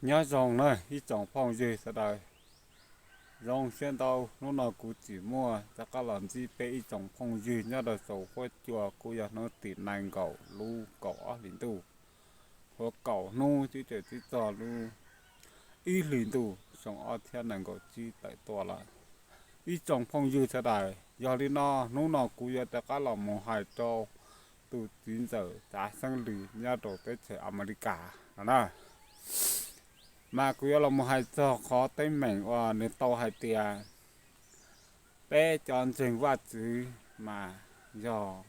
Nyob zoo na ib tsoom phooj ywg sawv daws. Zoo siab ntau hnub no kuv tseem muaj rov qab los ntsib peb ib tsoom phooj ywg nyob rau saum huab cua, kuj yog hnub tim nees nkaum lub kaum ob hlis ntuj, hua kaum hnub tsib caug tsib txog lub ib hlis ntuj xyoo ob txhiab nees nkaum tsib tawm tuaj lawm. Ib tsoom phooj ywg sawv daws, yog li no hnub no kuv yuav rov qab los mus hais rau tus txiv ntxawm Tsav Xeeb Lis nyob rau teb chaws Amelikas no na. Mas kuv yuav los mus hais txog qhov teeb meem uas nws tau hais tias peb cov ntseeg Vaj Tswv mas yog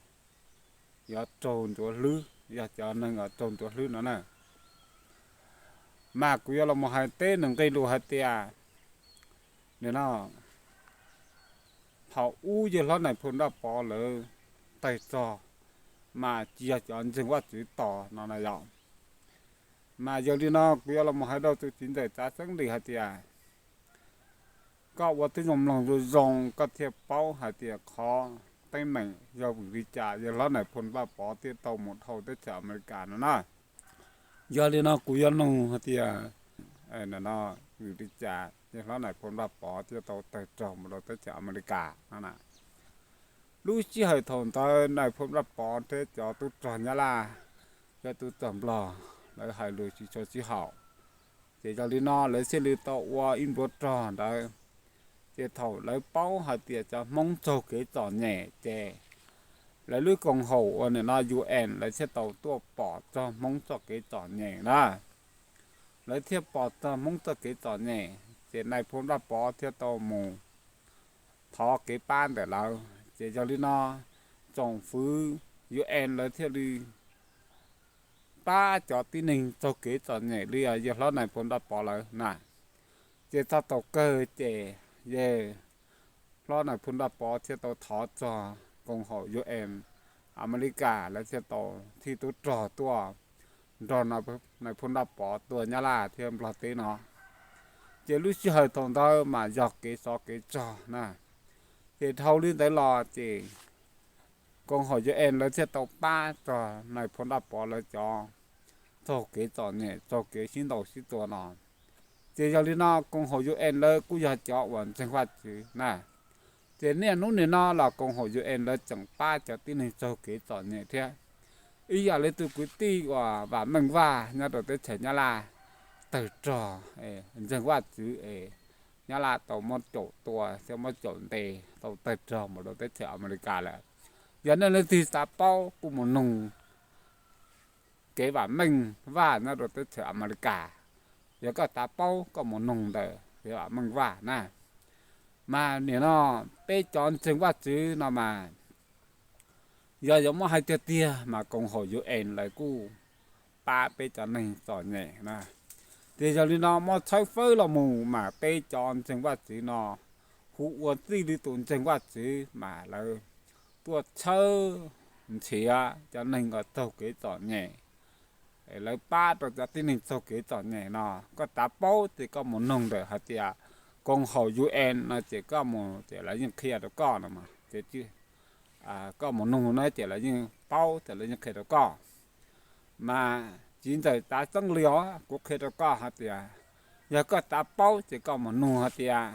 yuav raug ncuav hlwb, yog cov neeg uas raug ncuav hlwb no na. Mas kuv yuav los mus hais teb nws nqe lus hais tias, nim no thaum ub yawg hlob Nais Phoo Vaj Pov lawv tawg rog mas tsis yog cov ntseeg Vaj Tswv tos no na yom. Mas yog li no kuv yuav los mus hais rau tus txiv ntxawm Tsav Xeeb Lis hais tias koj ua tib zoo mloog zoo zoo koj thiaj paub hais tias qhov teeb meem yog vim li cas yawg hlob Nais Phoo Vaj Pov thiaj tau mus dhau teb chaws Amelikas no na. Yog li no kuv yuav nug hais tias, no, vim li cas yawg hlob Nais Phoo Vaj Pov thiaj tau tawg rog mus rau teb chaws Amelikas no na? Lub sij hawm thaum ntawd Nais Phoo Vaj Pov thiab cov tub rog Nyab Laj, cov tub rog Nplog, lawv hais lus tsis tshua sib haum. Ces yog li no lawv thiaj li tau ua ib npuav rog ntawd. Ces thaum lawv paub hais tias cov Hmoob raug kev txom nyem ces lawv lub koom haum uas nim no U N lawv thiaj tau tuaj pom txog Hmoob txoj kev txom nyem na. Lawv thiaj pom txog Hmoob txoj kev txom nyem, ces Nais Phoo Vaj Pov thiaj tau mus thov kev pab ntawm lawv. Ces yog li no tsoom fwv U N lawv thiaj li pab cov tib neeg raug kev txom nyem li yawg hlob Nais Phoo Vaj Pov lawv na. Ces txog thaum kawg ces yawg hlob Nais Phoo Vaj Pov thiaj tau thov txog koom haum U N, Amelikas lawv thiaj tau thij tub rog tuaj nrog Nais Phoo Vaj Pov tuaj Nyab Laj thiab Nplog teb no. Ces lub sij hawm thaum ntawd mas yog kev tsov kev rog na. Ces dhau li ntawd los ces koom haum U N lawv thiaj tau pab rau Nais Phoo Vaj Pov lawv cov raug kev txom nyem raug kev sib ntaus sib tua no. Ces yog li no koom haum U N lawv kuj yog cov uas ntseeg Vaj Tswv na. Ces niaj hnub nim no los koom haum U N lawv tseem pab cov tib neeg raug kev txom nyem thiab. Ib yam li tus kwv tij uas Vam Meej Vaj nyob rau teb chaws Nyab Laj tawg rog, ntseeg Vaj Tswv es Nyab Laj tau muab caum tua thiab muab caum ntes tau tawg rog mus rau teb chaws Amelikas lawm. Yog nej leej twg xav paub kuj mus nug kev Vam Meej Vaj nyob rau teb chaws Amelikas. Yog koj xav paub koj mus nug ntawm kev Vam Meej Vaj na. Mas nim no peb cov ntseeg Vaj Tswv no mas yog yuav muab hais tiag tiag mas koom haum U N lawv kuj pab peb cov neeg txom nyem na. Ces yog li no muab tshawb fawb los mus mas peb cov ntseeg Vaj Tswv no hu ua txij li tus ntseeg Vaj Tswv mas lawv tuaj tshawb nrhiav cov neeg uas raug kev txom nyem, lawv pab rau cov tib neeg raug kev txom nyem no. Koj xav paub ces koj mus nug ntawm hais tias koom haum U N no ces koj mus ces lawv yeej qhia rau koj no mas. Koj mus nug na ces lawv yeej paub ces lawv yeej qhia rau koj. Mas txiv ntxawm Tsav Xeeb Lis os, kuv qhia rau koj hais tias yog koj xav paub ces koj mus nug hais tias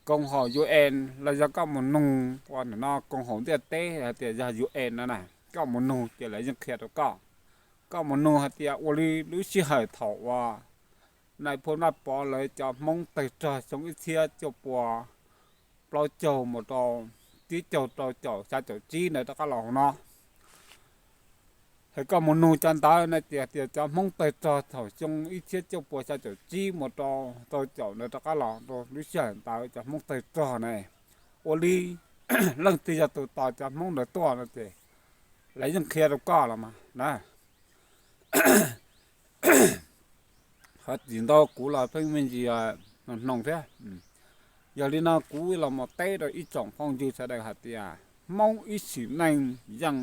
koom haum U N los yog koj mus nug ua nim no koom haum ntiaj teb hais tias yog U N no na, koj mus nug ces lawv yeej qhia rau koj. Koj mus nug hais tias ua li lub sij hawm thaum uas Nais Phoo Vaj Pov lawv cov Hmoob tawg rog xyoo ib txhiab cuaj pua plaub caug mus rau tsib caug rau caum xya caum tsib ntawd rov qab los hauv no, es koj mus nug cov ntawd na ces tias cov Hmoob tawg rog thaum xyoo ib txhiab cuaj pua xya caum tsib mus rau rau caum ntawd rov qab los rau lub sij hawm ntawd cov Hmoob tawg rog na, ua li leej twg yog tus tos cov Hmoob ntawd tuaj no ces lawv yeej qhia rau koj los mas na. Qhov tsis ntau kuv los pheej me ntsis hnoos thiab. Yog li no kuv los mus teb rau ib tsoom phooj ywg sawv daws hais tias Hmoob ib sim neej yeej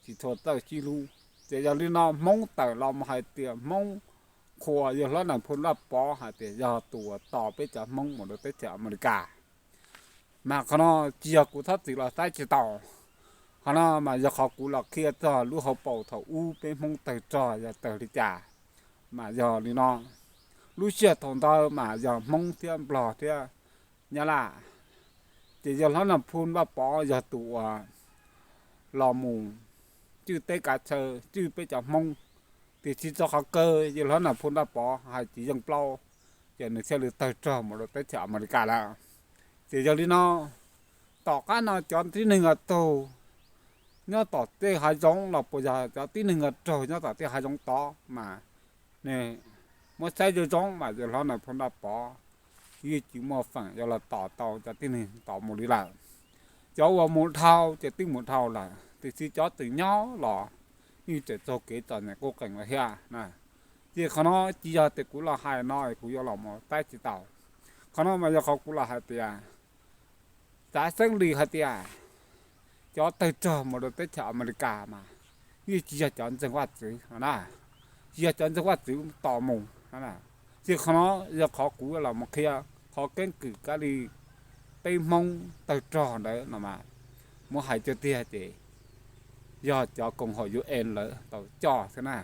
tsis tshua txawj sib hlub. Ces yog li no Hmoob tawm los mus hais tias Hmoob qhuas yawg hlob Nais Phoo Vaj Pov hais tias yog tus uas tos peb cov Hmoob mus rau teb chaws Amelikas. Mas qhov no tsis yog kuv txhob txwm los saib tsis taus. Qhov no mas yog qhov kuv los qhia txog lub hauv paus thaum ub peb Hmoob tawg rog yog tawg li cas. Mas yog li no, lub sij hawm thaum ntawd mas yog Hmoob thiab Nplog thiab Nyab Laj, ces yawg hlob Nais Phoo Vaj Pov yog tus uas los mus cwj teb kav chaw cwj peb cov Hmoob. Tiam sis txog qhov kawg yawg hlob Nais Phoo Vaj Pov hais tsis yeej plaub, ces nws thiaj li tawg rog mus rau teb chaws Amelikas lawm. Ces yog li no, tom qab no cov tib neeg uas raug nyob tom tej hav zoov los puas yog cov tib neeg uas raug nyob tom tej hav zoov tod mas nws muab saib zoo zoo mas yawg hlob Nais Phoo Vaj Pov yeej tsis muaj feem yuav los tos tau cov tib neeg tod mus li lawm. Cov uas mus dhau ces twb mus dhau lawm, tiam sis cov tseem nyob los yeej tseem raug kev txom nyem quj qees lawm thiab na. Ces qhov no tsis yog tias kuv los hais no kuv yuav los mus taib tsis tau. Qhov no mas yog qhov kuv los hais tias, xav xeeb li hais tias cov tawg rog mus rau teb chaws Amelikas mas yeej tsis yog cov ntseeg Vaj Tswv na, tsis yog cov ntseeg Vaj Tswv tos mus. Ces qhov no yog qhov kuv los mus qhia qhov keeb kwm kab li peb Hmoob tawg rog ntawd no mas, muab hais tiag tiag ces yog cov koom haum UN lawv tau coj xwb na.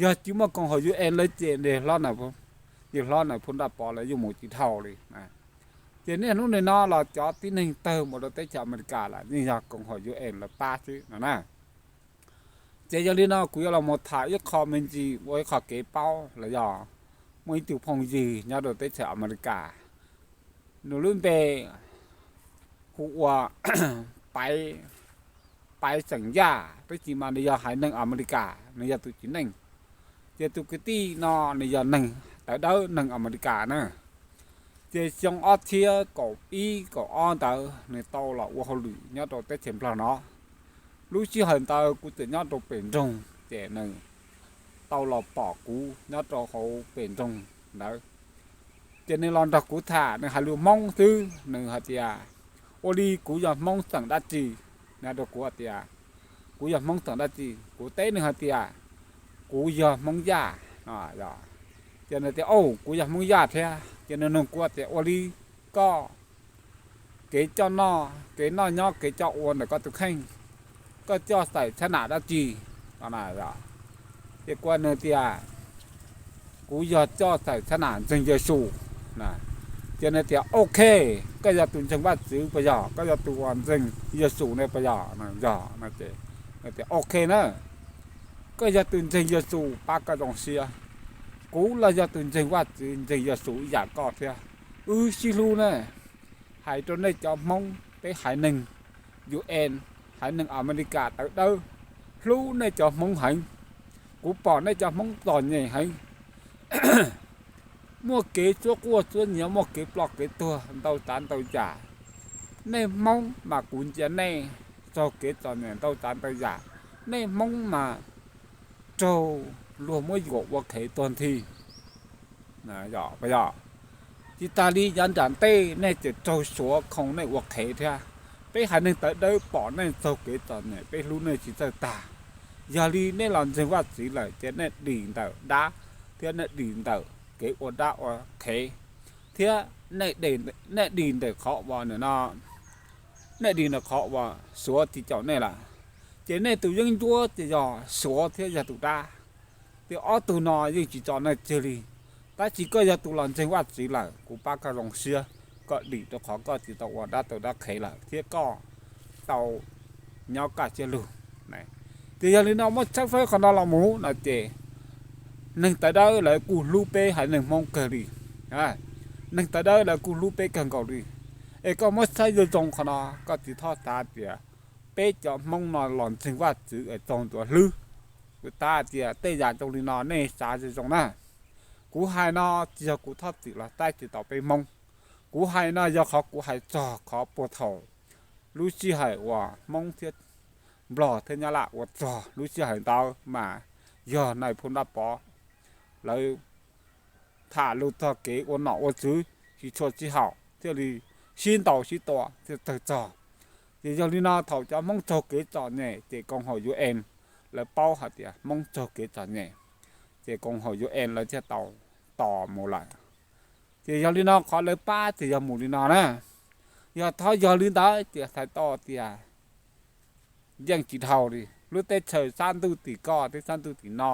Yog tsis muaj koom haum UN lawv ces yawg hlob Nais Phoo Vaj Pov lawv yeej mus tsis dhau li. Ces niaj hnub nim no los cov tib neeg tawg mus rau teb chaws Amelikas los yeej yog koom haum UN lawv pab xwb no na. Ces yog li no kuv yuav los mus tham ib qho me ntsis ua ib qho kev paub los yog muaj ib tug phooj ywg nyob rau teb chaws Amelikas, nws lub npe hu ua Paiv, Paiv xeem Yaj, tab sis mas nws yog haiv neeg Amelikas, nws yog tus txiv neej. Ces tus kwv tij no nws yog neeg tawv dawb neeg Amelikas na. Ces xyoo ob txhiab kaum ib kaum ob ntawd nws tau los ua hauj lwm nyob rau teb chaws Nplog no. Lub sij hawm ntawd kuv tseem nyob rau pem nroog ces nws tau los pom kuv nyob rau hauv pem nroog ntawd. Ces nws los nrog kuv tham, nws hais lus Hmoob xwb, nws hais tias, ua li kuv yog Hmoob xeem dab tsi? Nws hais rau kuv hais tias, kuv yog Hmoob xeem dab tsi? Kuv teb nws hais tias, kuv yog Hmoob Yaj. Ces nws tias, au, kuv yog Hmoob Yaj thiab. Ces nws nug kuv tias, ua li koj kev coj noj, kev noj nyob, kev coj ua ntawm koj tus kheej, koj coj xaim txhab nam dab tsi? Ces kuv nws tias, kuv yog coj xaim txhab nam ntseeg Yexus. Ces nws tias, ok, koj yog tus ntseeg Vajtswv puas yog? Koj yog tus uas ntseeg Yexus ne puas yog? Yog. Nws tias, ok na, koj yog tus ntseeg Yexus pab koj zoo siab. Kuv los yog tus ntseeg Vajtswv ntseeg Yexus ib yam koj thiab. Wb sib hlub na. Hais rau nej cov Hmoob, peb haiv neeg UN, haiv neeg Amelikas tawv dawb, hlub nej cov Hmoob heev. Kuv pom nej cov Hmoob txom nyem heev, muaj kev txhua quaj txhua nyiav, muaj kev ploj kev tuag ntau tsav ntau yam. Nej Hmoob mas kuv ntsia nej raug kev txom nyem ntau tsav ntau yam. Nej Hmoob mas raug luag muab yuam ua qhev tuag nthi. Yog, tsis tas li yav nram ntej nej tseem raug Suav khoo nej ua qhev thiab. Peb haiv neeg tawv dawb pom nej raug kev txom nyem, peb hlub nej tsis txawj tag. Yog li nej los ntseeg Vajtswv lawm ces nej dim ntawm dab thiab nej dim ntawm kev ua dab ua qhev, thiab nej dim ntawm qhov uas no, nej dim ntawm qhov uas Suav tsis caum nej lawm. Ces nej tus yeeb ncuab ces yog Suav thiab yog tus dab. Ces ob tug no yeej tsis tso nej tseg li. Tab sis koj yog tus los ntseeg Vajtswv lawm, kuv pab koj zoo siab, koj dim rau qhov koj tsis tau ua dab tau dab qhev lawm thiab koj tau nyob kaj siab lug. Ces yog li no muab tshawb fawb qhov no los mus no ces neeg tawv dawb lawv kuj hlub peb haiv neeg Hmoob kawg li. Neeg tawv dawb lawv kuj hlub peb kawg nkaus li. Es koj muab saib zoo zoo qhov no, koj tsis txhob xav tias peb cov Hmoob no los ntseeg Vajtswv es txaus ntxuav hlwb. Kuv xav tias tej yam zoo li no nej xav zoo zoo na. Kuv hais no tsis yog kuv txhob txwm los taij tsis tau peb Hmoob. Kuv hais no yog qhov kuv hais txog qhov puag thaum lub sij hawm uas Hmoob thiab Nplog thiab Nyab Laj ua txog lub sij hawm ntawd mas yog Nais Phoo Dab Pov lawv tham lus txog kev ua nom ua tswv tsis tshua sib haum thiaj li sib ntaus sib tua thiaj tawg txog. Ces yog li no thaum cov Hmoob raug kev txom nyem ces koom haum UN lawv paub hais tias Hmoob raug kev txom nyem, ces koom haum UN lawv thiaj tau tos mus lawm. Ces yog li no qhov lawv pab ces yog mus li no na. Yog thov yog li ntawd ces hais tau tias yeej tsis dhau li. Lub teb chaws sab ntuj tim koj thiab sab ntuj tim no,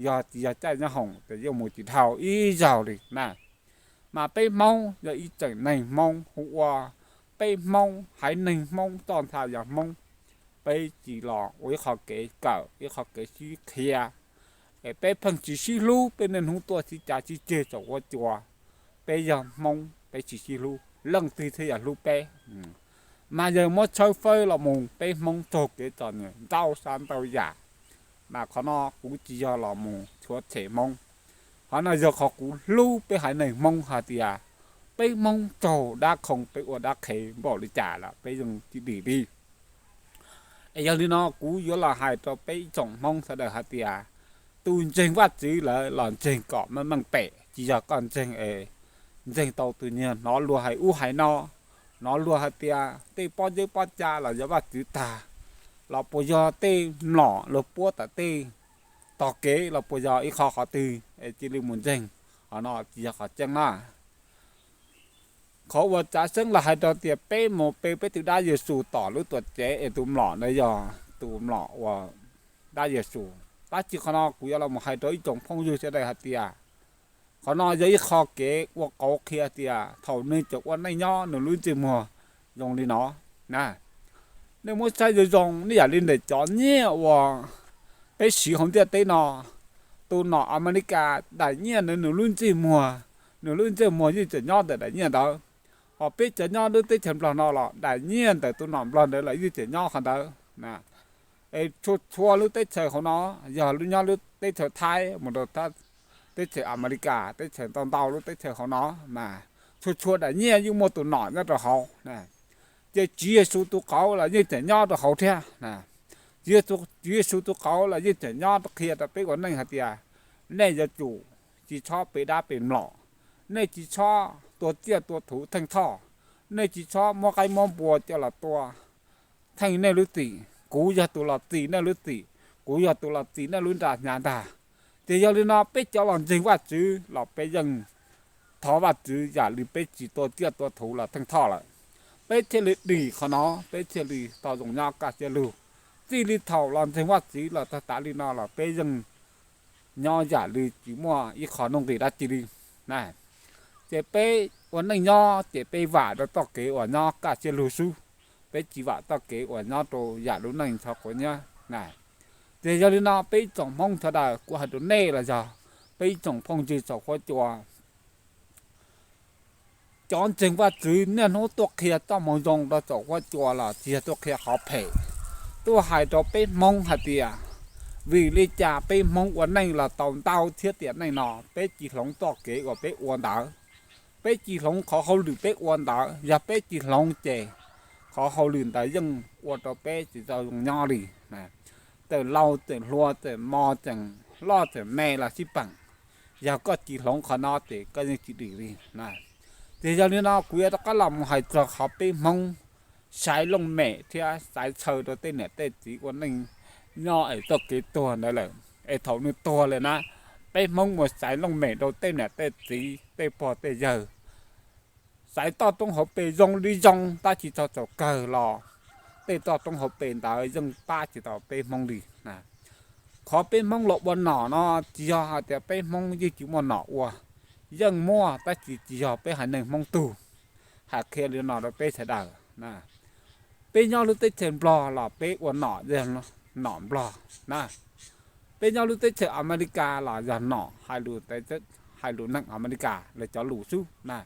yog tsis yog caij nyob hoom ces yeej mus tsis dhau ib zaug li na. Mas peb Hmoob yog ib tseem neeg Hmoob hu ua peb Hmoob, haiv neeg Hmoob txoj ntha yog Hmoob, peb tsis los ua ib qho kev kawm ib qho kev sib qhia, es peb pheej tsis sib hlub, peb niaj hnub tuaj sib cav sib ceg tsaum huab cua. Peb yog Hmoob peb tsis sib hlub, leej twg thiaj yog hlub peb? Mas yog muab tshawb fawb los mus peb Hmoob raug kev txom nyem ntau sab ntau yam. Mas qhov no kuv tsis yog los mus chuav tshem Hmoob, qhov no yog qhov kuv hlub peb haiv neeg Hmoob hais tias peb Hmoob raug dab qhoo peb ua dab qhev npaum li cas los peb yeej tsis dim li. Es yog li no kuv yuav los hais rau peb ib tsoom Hmoob sawv daws hais tias tus ntseeg Vajtswv lawm los ntseeg kom meej meej pem, tsis yog koj ntseeg es ntseeg tau tus niag hnov luag hais ub hais no, hnov luag hais tias tej pob zeb pob ca los yog Vajtswv tag, los puas yog tej mlom luag puab tom tej tog kev los puas yog ib qho qhov twg es cia li mus ntseeg, qhov no tsis yog qhov tseeb na. Qhov uas tsav xeeb los hais rau tias peb mus pe peb tus dab Yexus tom lub tuam tsev es tus mlom ntawd yog tus mlom uas dab Yexus. Tab sis qhov no kuv yuav los mus hais rau ib tsoom phooj ywg sawv daws hais tias qhov no yog ib qho kev ua qauv qhia tias thaum nws tseem ua neej nyob nws lub ntsej muag zoo li no na. Nej muab saib zoo zoo, nej yam li ntawm cov nyiaj uas peb siv hauv ntiaj teb no, tus nom Amelikas daim nyiaj ntawd nws lub ntsej muag, nws lub ntsej muag yeej tseem nyob ntawm daim nyiaj ntawd. Ho peb cov nyob lub teb chaws Nplog no los daim nyiaj ntawm tus nom Nplog ntawd los yeej tseem nyob qhov ntawd. Es txhua txhua lub teb chaws hauv no, yog lub nyob lub teb chaws Thaib mus rau teb chaws Amelikas, teb chaws ntau ntau lub teb chaws hauv no, mas txhua txhua daim nyiaj yeej muaj tus nom nyob rau hauv. Ces Tswv Yexus tus qauv los yeej tseem nyob rau hauv thiab. Tswv Yexus tus qauv los yeej tseem nyob rau qhia rau peb ua neej hais tias nej yuav tsum tsis txhob pe dab pe mlom, nej tsis txhob tua tsiaj tua thuv theej thoj, nej tsis txhob muab qaib muab npua coj los tua theej nej lub txim. Kuv yog tus los txim nej lub txim, kuv yog tus los txim nej lub nra hnyav ntag. Ces yog li no peb cov los ntseeg Vajtswv los peb yeej thov Vajtswv yam li peb tsis tua tsiaj tua thuv los theej thoj lawm, peb thiaj li dim qhov no, peb thiaj li tau zoo nyob kaj siab lug. Txij li thaum los ntseeg Vajtswv los tag tas li no los peb yeej nyob yam li tsis muaj ib qho nuj nqis dab tsi li. Ces peb ua neej nyob ces peb vam rau txoj kev uas nyob kaj siab lug xwb, peb tsis vam txoj kev uas nyob rau yam lub neej ntshav quav nyiab. Ces yog li no peb ib tsoom Hmoob sawv daws, kuv hais rau nej los yog peb ib tsoom phooj ywg txaus huab cua, cov ntseeg Vajtswv niaj hnub tuaj qhia txoj moo zoo rau txaus huab cua los tsis yog tuaj qhia qhov phem, tuaj hais rau peb Hmoob hais tias vim li cas peb Hmoob ua neej los tau ntau thiab tiam neej no peb tsis hloov txoj kev uas peb ua ntawd, peb tsis hloov qhov hauj lwm peb ua ntawd. Yog peb tsis hloov ces qhov hauj lwm ntawd yeej ua rau peb tsis tau zoo nyob li. Txawm laus txawm hluas txawm mos txawm loj txawm me los sib peem, yog koj tsis hloov qhov no ces koj yeej tsis dim li. Ces yog li no kuv yuav rov qab los mus hais txog qhov peb Hmoob xaiv looj mem thiab xaiv txhaw rau tej niam tej txiv ua neej nyob es txoj kev tuag ntawd lawm. Es thaum nws tuag lawm na, peb Hmoob mus xaiv looj mem rau tej niam tej txiv tej pog tej yawg, xaiv toj roob hauv pes zoo li zoo tab sis txog thaum kawg los tej toj roob hauv pes ntawd yeej pab tsis tau peb Hmoob li. Qhov peb Hmoob los ua nom no tsis yog hais tias peb Hmoob yeej tsis muaj nom ua, yeej muaj tab sis tsis yog peb haiv neeg Hmoob tug. Hais qhia li no rau peb sawv daws, peb nyob lub teb chaws Nplog los peb ua nom yog nom Nplog na, peb nyob lub teb chaws Amelikas los yog nom hais lus neeg Amelikas lawv cov lus xwb na.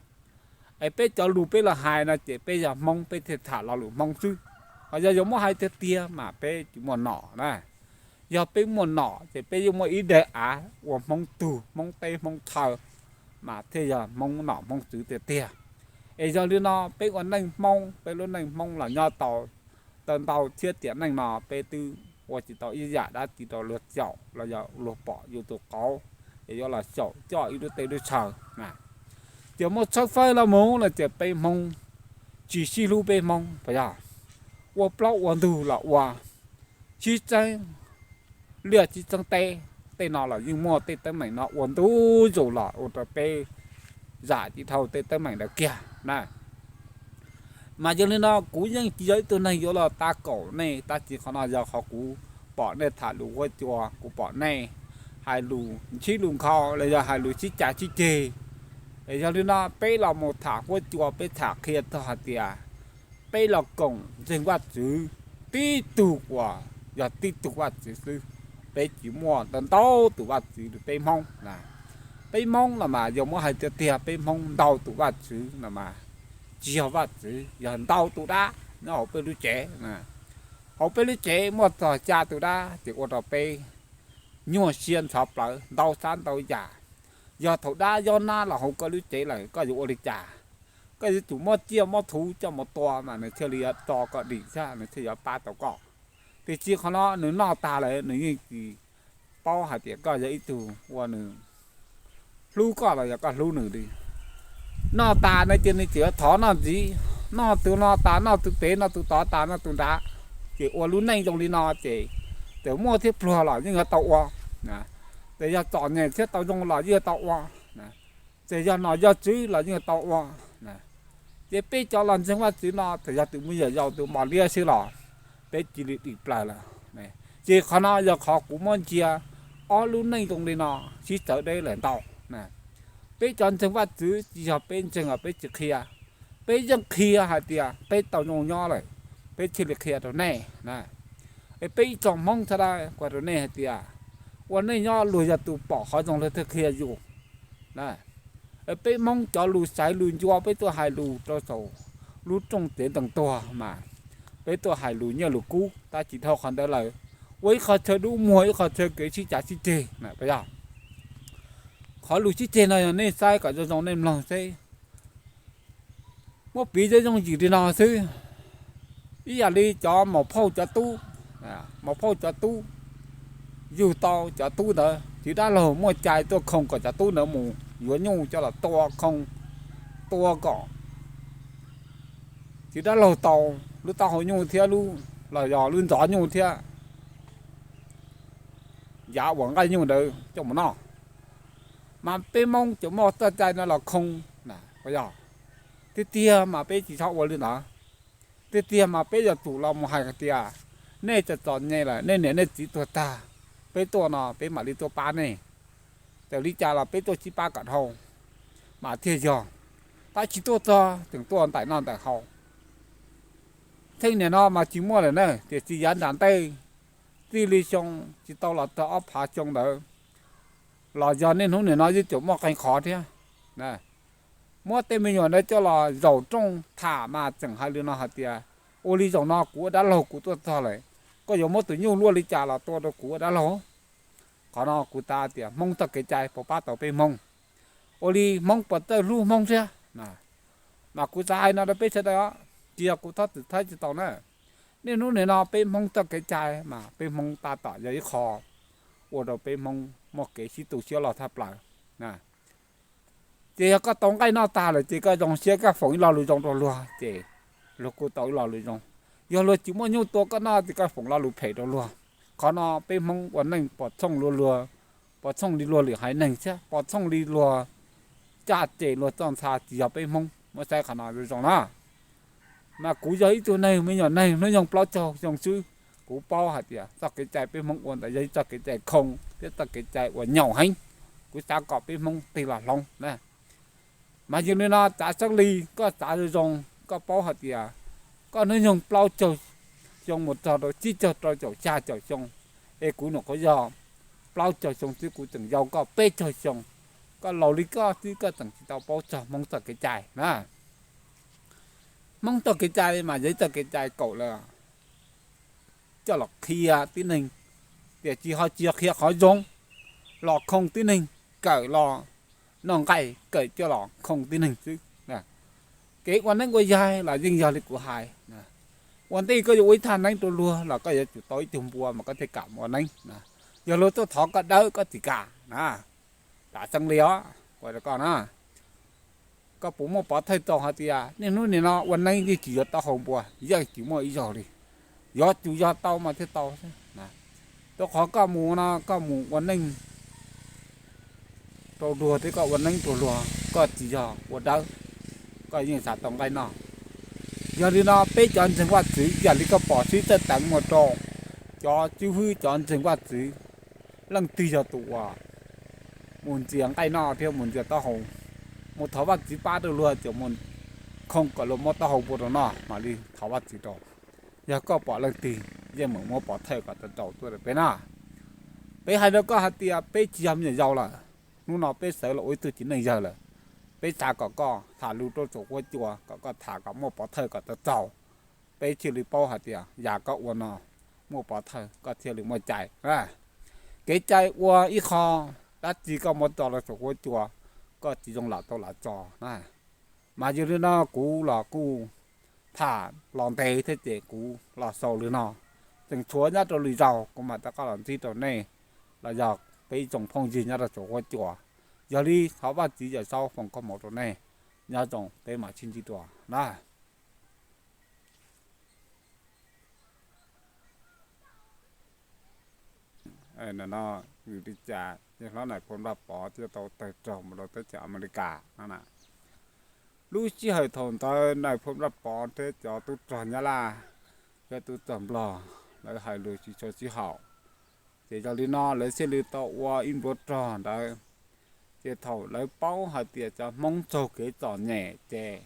Es peb cov lus peb los hais no ces peb yog Hmoob peb thiaj tham lo lus Hmoob xwb. Ho yog yuav muab hais tiag tiag mas peb tsis muaj nom na. Yog peb muaj nom ces peb yeej muaj ib daim av ua Hmoob tug Hmoob teb Hmoob chaw, mas thiaj yog Hmoob nom Hmoob tswv tiag tiag. Es yog li no peb ua neej Hmoob, peb lub neej Hmoob los nyob tau tau ntau thiab tiam neej no peb twb ua tsis tau ib yam dab tsi rau luag xyaum los yog luag pom yus tus qauv, es yuav los xyaum coj ib lub teb lub chaw. Ces muab tshawb fawb los mus no ces peb Hmoob tsis sib hlub peb Hmoob puas yog? Ua plaub ua ntug los ua, sib txeeb liaj sib txeeb teb, tej no los yeej muaj tej teeb meem no ua ntu zus los ua rau peb zam tsis dhau tej teeb meem ntawd kiag na. Mas yog li no kuv yeej tsis yog ib tug neeg yuav los tab kaum nej, tab sis qhov no yog qhov kuv pom nej tham lus huab cua, kuv pom nej hais lus ntsib lus nkhaus los yog hais lus sib cav sib ceg. Yog li no peb los mus tham huab cua, peb tham qhia txog hais tias peb los koom ntseeg Vajtswv tib tug uas yog tib tug Vajtswv xwb, peb tsis muaj ntau ntau tus Vajtswv li peb Hmoob na. Peb Hmoob los mas yog muab hais tiag tiag peb Hmoob ntau tus Vajtswv no mas tsis yog Vajtswv, yog ntau tus dab nyob hauv peb lub tsev. Hauv peb lub tsev muaj txog xya tus dab ces ua rau peb nyuaj siab ntxhov plawv ntau sab ntau yam. Yog thaum dab yob nab los hauv koj lub tsev lawm koj yuav ua li cas? Koj yuav tsum muab tsiaj muab thuv coj mus tua mas nws thiaj li yuav tso koj dim thiab nws thiaj yuav pab tau koj. Tiam sis qhov no nws noj tas lawm nws yeej tsis paub hais tias koj yog ib tug uas nws hlub koj los yog koj hlub nws li. Noj tas no ces nws tseem yuav thov noj ntxiv, noj tus no tas noj tus pem, noj tus tod tas noj tus nrad, ces ua lub neej zoo li no ces txawm muaj thiab pluag los yeej yuav tau ua, txawm yog txom nyem thiab tau zoo los yeej yuav tau ua, txawm yog nom yog tswv los yeej yuav tau ua. Ces peb cov los ntseeg Vajtswv no txawm yog tus me nyuam yaus tus mos liab xwb los peb cia li dim plaws lawm. Ces qhov no yog qhov kuv muab ntsia ob lub neej zoo li no sib txawv deb lawm ntau. Peb cov ntseeg Vajtswv tsis yog peb ntseeg los peb tsis qhia, peb yeej qhia hais tias peb tau zoo nyob lawm, peb thiaj li qhia rau nej. Es peb ib tsoom Hmoob sawv daws qhia rau nej hais tias ua neej nyob luag yog tus pom qhov zoo luag thiaj qhia yus. Peb Hmoob cov lus xaiv lus ncua peb tuaj hais lus rau saum lub rooj tsev ntees tuag mas peb tuaj hais lus nyiaj lus kub, tab sis dhau qhov ntawd lawm ua ib qho chaw dub muag ib qho chaw kev sib cav sib ceg. Qhov lus sib ceg no yog nej saib kom zoo zoo nej mloog seb muab piv zoo zoo yim li no xwb. Ib yam li cov maum phauj cov tub, maum phauj cov tub yug tau cov tub ntawd, txiv dab laug muaj cai tuaj khoo kom cov tub ntawd mus yuav nyuj coj los tua khoo, tua kom txiv dab laug tau lub taub hau nyuj thiab lub, los yog lub ntxov nyuj thiab yav uas nqaij nyuj ntawd coj mus noj. Mas peb Hmoob ces muaj txoj cai no los khoo, tiag tiag mas peb tsis txhob ua li ntawd. Tiag tiag mas peb yuav tsum los mus hais tias nej txom txom nyem lawm, nej niam nej txiv tuag tag, peb tuaj no peb mam li tuaj pab nej. Txawm li cas los peb tuaj sib pab kom dhau mas thiaj yog, tab sis tuaj txog tseem tuaj ntaim noj ntaim haus. Txheej niam no mas tsis muaj lawm na, tiam sis yav nram ntej txij li xyoo tsis tau los txog ob phav xyoo ntawd los yog niaj hnub niam no yeej tseem muaj qee qhov thiab. Muab tej me nyuam ntawd coj los zaum rooj tham mas tseem hais li no hais tias ua li zaum no kuv ua dab laug kuv tuaj txog lawm, koj yuav muab tus nyuj luaj li cas los tua rau kuv ua dab laug. Qhov no kuv xav tias Hmoob txoj kev cai puas pab tau peb Hmoob, ua li Hmoob puas txawj hlub Hmoob thiab. Mas kuv xav hais no rau peb sawv daws os, tsis yog kuv Thoj Txwm Thaib tsis tau na. Niaj hnub nim no peb Hmoob txoj kev cai mas peb Hmoob tab tom yog ib qho ua rau peb Hmoob muaj kev sib tu siab loj tshaj plaws. Ces yog koj tau nqaij noj tag lawm ces koj zoo siab koj foom ib lo lus zoo rau luag ces luag kuj tau ib lo lus zoo. Yog luag tsis muaj nyuj tua koj noj ces koj foom lo lus phem rau luag. Qhov no peb Hmoob ua neej pom txhooj luag luag, pom txhooj li luag lwm haiv neeg thiab pom txhooj li luag caj ces luag txoj ntxha, tsis yog peb Hmoob. Muab saib qhov no zoo zoo na. Mas kuv yog ib tug neeg me nyuam neeg hnub nyoog plaub caug xyoo xwb, kuv paub hais tias txoj kev cai peb Hmoob ua ntawd yog ib txoj kev cai khoo thiab txoj kev cai uas nyaum heev. Kuv xav kom peb Hmoob tig los hloov na. Mas yog li no txav Txeeb Lis, koj txav zoo zoo, koj paub hais tias koj hnub nyoog plaub caug xyoo mus txog rau tsib caug rau caum xya caum xyoo, es kuv nyuam qhuav yog plaub caug xyoo xwb, kuv tseem yau koj peb caug xyoo. Koj laus li koj xwb koj tseem tsis tau paub txog Hmoob txoj kev cai na. Hmoob txoj kev cai mas yog ib txoj kev cai kaum lawm, coj los qhia tib neeg, tiam sis ho tsis yog qhia qhov zoo, los khoo tib neeg, kawm los noj nqaij, kawm coj los khoo tib neeg xwb. Kev ua neeb ua yaig los yeej yog li kuv hais, ua ntej koj yuav ua ib thaj neeb rau luag los koj yuav tsum tau ib tug npua mas koj thiaj kam ua neeb. Yog luag tuaj thov koj dawb koj tsis kam na. Tam Txeeb Lis os, ua rau koj na, koj puas muaj pov thawj txaus hais tias niaj hnub nim no ua neeb yeej tsis yuav taub hau npua, yeej tsis muaj ib zaug li, yuav tsum yog tau mas thiaj tau xwb. Rau qhov koj mus no koj mus ua neej rau luag thiab koj ua neeb rau luag, koj tsis yog ua dawb, koj yeej xav tau nqaij noj. Yog li no peb cov ntseeg Vajtswv ib yam li koj pom sib txawj teev mus rau cov tswv hwb cov ntseeg Vajtswv, Leej twg yog tus uas mus ntxias nqaij noj thiab mus ntxias taub hau, mus thov Vajtswv pab rau luag ces mus khoo kom luag muab taub hau npua rau noj mam li thov Vajtswv rau. Yog koj pom leej twg, yeej meem muab pov thawj kom tau tsaus tuaj rau peb na. Peb hais rau koj hais tias peb tsis yog me nyuam yaus lawm, hnub no peb sawv los ua ib tug txiv neej yawg lawm. Peb xav kom koj tham lus rau saum huab cua, kom koj tham kom muaj pov thawj kom tau tsaus, peb thiaj li paub hais tias yam koj ua no muaj pov thawj koj thiaj li muaj cai. Kev cai ua ib qho, dab tsi koj muab tso rau saum huab cua, koj tsis zoo lam tau lam tso na. Mas yog li no kuv los kuj tham los ntev thiab ces kuv los xaus li no. Tseem tshuav nyob rau lwm zaus kuv mam rov qab los ntsib rau nej los yog peb ib tsoom phooj ywg nyob rau saum huab cua. Yog li thov Vajtswv Yawm Saub foom koob hmoov rau nej. Nyob zoo, peb mam sib ntsib dua na. Nim no vim li cas yawg hlob Nais Phoo Vaj Pov thiaj tau tawg rog mus rau teb chaws Amelikas no na? Lub sij hawm thaum ntawd Nais Phoo Vaj Pov thiab cov tub rog Nyab Laj thiab tub rog Nplog lawv hais lus tsis tshua sib haum, ces yog li no lawv thiaj li tau ua ib npluav rog ntawd. Ces thaum lawv paub hais tias cov Hmoob raug kev txom nyem ces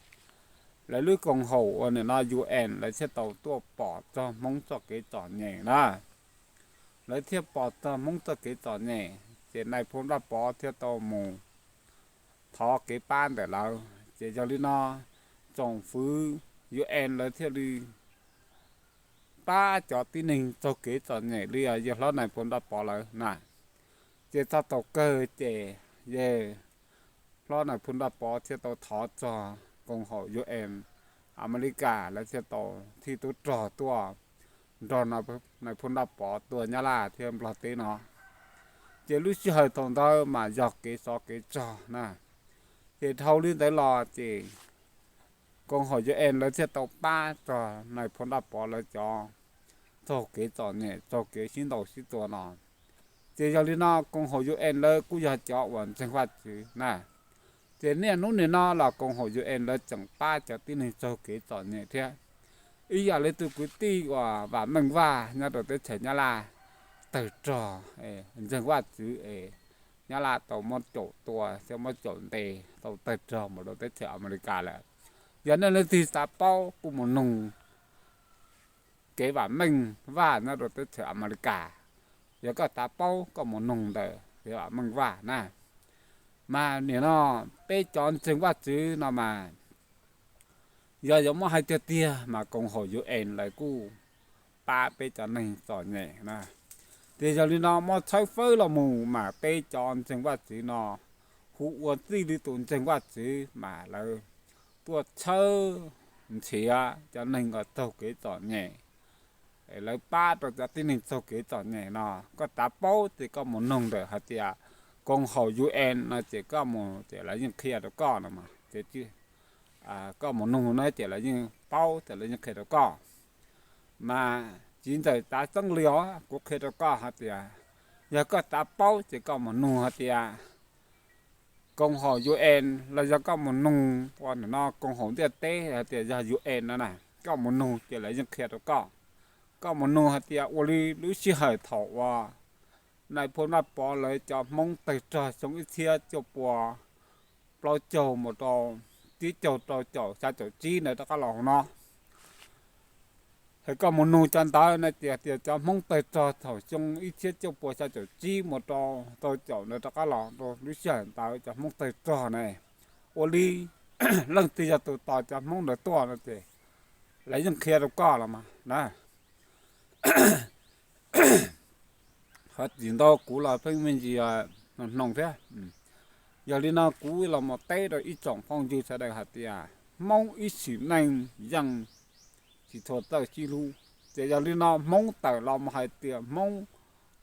lawv lub koom haum uas nim no UN lawv thiaj tau tuaj pom txog Hmoob txoj kev txom nyem na. Lawv thiaj pom txog Hmoob txoj kev txom nyem, ces Nais Phoo Vaj Pov thiaj tau mus thov kev pab ntawm lawv. Ces yog li no tsoom fwv UN lawv thiaj li pab cov tib neeg raug kev txom nyem li yawg hlob Nais Phoo Vaj Pov lawv na. Ces txog thaum kawg ces yawg hlob Nais Phoo Vaj Pov thiaj tau thov txog koom haum UN, Amelikas lawv thiaj tau thij tub rog tuaj nrog Nais Phoo Vaj Pov tua Nyab Laj thiab Nplog teb no. Ces lub sij hawm thaum ntawd mas yog kev tsov kev rog na. Ces dhau li ntawd los ces koom haum UN lawv thiaj tau pab txog Nais Phoo Vaj Pov lawv cov raug kev txom nyem raug kev sib ntaus sib tua no. Ces yog li no koom haum UN lawv kuj yog cov uas ntseeg Vaj Tswv na. Ces niaj hnub nim no los koom haum UN lawv tseem pab cov tib neeg raug kev txom nyem thiab. Ib yam li tus kwv tij uas Vam Meej Vaj nyob rau teb chaws Nyab Laj tawg rog, ntseeg Vaj Tswv es Nyab Laj tau muab caum tua thiab muab caum ntes tau tawg rog mus rau teb chaws Amelikas lawm. Yog nej leej twg xav paub kuj mus nug kev Vam Meej Vaj nyob rau teb chaws Amelikas. Yog koj xav paub koj mus nug ntawm kev Vam Meej Vaj na. Mas nim no peb cov ntseeg Vaj Tswv no mas yog yuav muab hais tiag tiag mas koom haum UN lawv kuj pab peb cov neeg txom nyem na. Ces yog li no muab tshawb fawb los mus mas peb cov ntseeg Vaj Tswv no hu ua txij li tus ntseeg Vaj Tswv mas lawv tuaj tshawb nrhiav cov neeg uas raug kev txom nyem, lawv pab rau cov tib neeg raug kev txom nyem no. Koj xav paub ces koj mus nug ntawm hais tias koom haum UN no ces koj mus ces lawv yeej qhia rau koj no mas. Koj mus nug na ces lawv yeej paub ces lawv yeej qhia rau koj. Mas txiv ntxawm Tav Xeeb Lias, kuv qhia rau koj hais tias yog koj xav paub ces koj mus nug hais tias koom haum UN los yog koj mus nug ua nim no koom haum ntiaj teb hais tias yog UN no na, koj mus nug ces lawv yeej qhia rau koj. Koj mus nug hais tias ua li lub sij hawm thaum uas Nais Phoo Vaj Pov lawv cov Hmoob tawg rog xyoo ib txhiab cuaj pua plaub caug mus rau tib caug rau caum xya caum tsib ntawd rov qab los hauv no. Hos koj mus nug cov ntawd no ces tias cov Hmoob tawg rog thaum xyoo ib txhiab cuaj pua xya caum tsib mus rau rau caum ntawd rov qab los rau lub sij hawm ntawd cov Hmoob tawg rog na, ua li leej twg yog tus tos cov Hmoob ntawd tuaj no ces lawv yeej qhia rau koj los mas na. Ho tsis ntau kuv los pheej me ntsis hnoos thiab. Yog li no kuv los mus teb rau ib tsoom phooj ywg sawv daws hais tias Hmoob ib sim neej yeej tsis tshua txawj sib hlub. Ces yog li no Hmoob tawm los mus hais tias Hmoob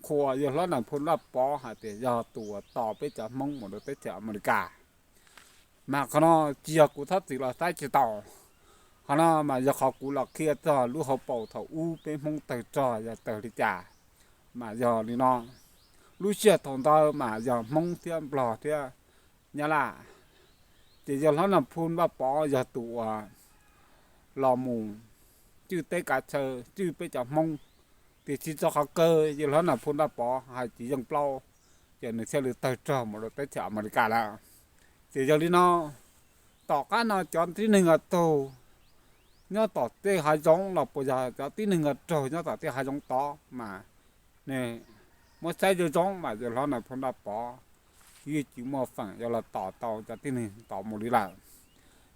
qhuas yawg hlob Nais Phoo Vaj Pov hais tias yog tus uas tos peb cov Hmoob mus rau teb chaws Amelikas. Mas qhov no tsis yog kuv txhob txwm los saib tsis taus. Qhov no mas yog qhov kuv los qhia txog lub hauv paus thaum ub peb Hmoob tawg rog yog tawg li cas. Mas yog li no, lub sij hawm thaum ntawd mas yog Hmoob thiab Nplog thiab Nyab Laj. Ces yawg hlob Nais Phoo Vaj Pov yog tus uas los mus tswj teb kav chaw, tswj peb cov Hmoob Tiam sis txog qhov kawg yawg hlob Nais Phoo Dab Pov hais tsis yeej plaub, ces nws thiaj li tawg rog mus rau teb chaws Amelikas lawm. Ces yog li no, tom qab no cov tib neeg uas raug nyob tom tej hav zoov los puas yog cov tib neeg uas raug nyob tom tej hav zoov tod mas, nws muab saib zoo zoo mas yawg hlob Nais Phoo Dab Pov yeej tsis muaj feem yuav los tos tau cov tib neeg tod mus li lawm.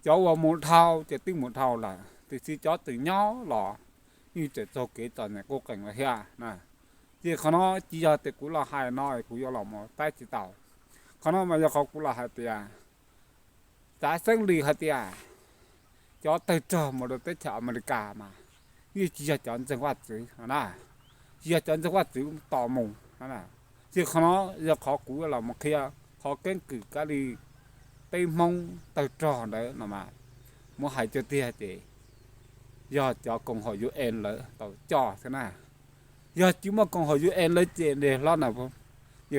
Cov uas mus dhau ces twb mus dhau lawm, tiam sis cov tseem nyob los yeej tseem txog kev txom nyem quj qees lawm thiab na. Ces qhov no tsis yog tias kuv los hais no kuv yuav los mus saib tsis tau. Qhov no mas yog qhov kuv los hais tias, xav xeeb li hais tias cov tawg rog mus rau teb chaws Amelikas mas yeej tsis yog cov ntseeg Vajtswv na, tsis yog cov ntseeg Vajtswv tos mus. Ces qhov no yog qhov kuv los mus qhia qhov keeb kwm kab li peb Hmoob tawg rog ntawd no mas, muab hais tiag tiag ces yog cov koom haum UN lawv tau coj thiab na. Yog tsis muaj koom haum UN lawv ces yawg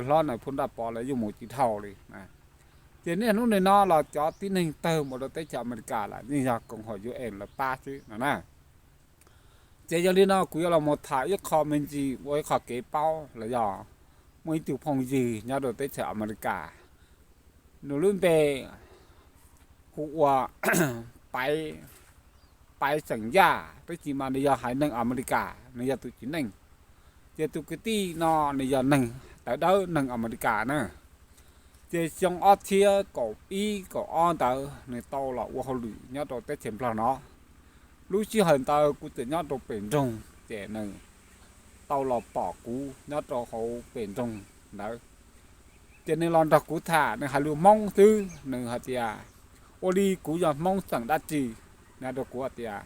hlob Nais Phoo Dab Pov lawv yeej mus tsis dhau li. Ces niaj hnub nim no los cov tib neeg tawg mus rau teb chaws Amelikas lawm yeej yog koom haum UN lawv pab xwb no na. Ces yog li no kuv yuav los mus tham ib qho me ntsis ua ib qho kev paub los yog muaj ib tug phooj ywg nyob rau teb chaws Amelikas, nws lub npe hu ua Paiv, Paiv xeem Yaj, tab sis mas nws yog haiv neeg Amelikas, nws yog tus txiv neej. Ces tus kwv tij no nws yog neeg tawv dawb neeg Amelikas na. Ces xyoo ob txhiab kaum ib kaum ob ntawd nws tau los ua hauj lwm nyob rau teb chaws Nplog no. Lub sij hawm ntawd kuv tseem nyob rau pem nroog, ces nws tau los pom kuv nyob rau hauv pem nroog ntawd. Ces nws los nrog kuv tham, nws hais lus Hmoob xwb, nws hais tias, ua li kuv yog Hmoob xeem dab tsi? Nws hais rau kuv hais tias,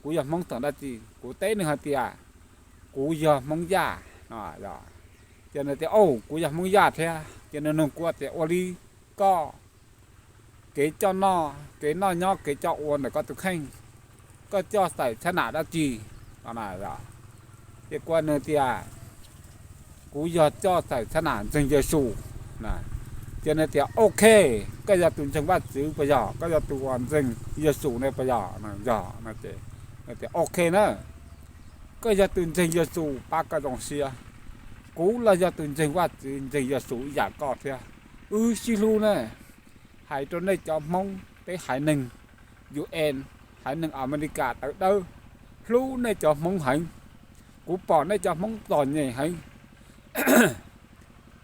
kuv yog Hmoob xeem dab tsi? Kuv teb nws hais tias, kuv yog Hmoob Yaj no. Ces nws tias, au, kuv yog Hmoob Yaj thiab. Ces nws nug kuv tias, ua li koj kev coj noj, kev noj nyob, kev coj ua ntawm koj tus kheej, koj coj xaim txhab nam dab tsi? Ces kuv nws tias, kuv yog coj xaim txhab nam ntseeg Yexus. Ces nws tias, ok, koj yog tus ntseeg Vajtswv puas yog? Koj yog tus uas ntseeg Yexus ne puas yog? Yog. Nws tias, ok na, koj yog tus ntseeg Yexus pab koj zoo siab. Kuv los yog tus ntseeg Vajtswv ntseeg Yexus ib yam koj thiab. Wb sib hlub na. Hais rau nej cov Hmoob peb haiv neeg UN, haiv neeg Amelikas tawv dawb, hlub nej cov Hmoob heev. Kuv pom nej cov Hmoob txom nyem heev,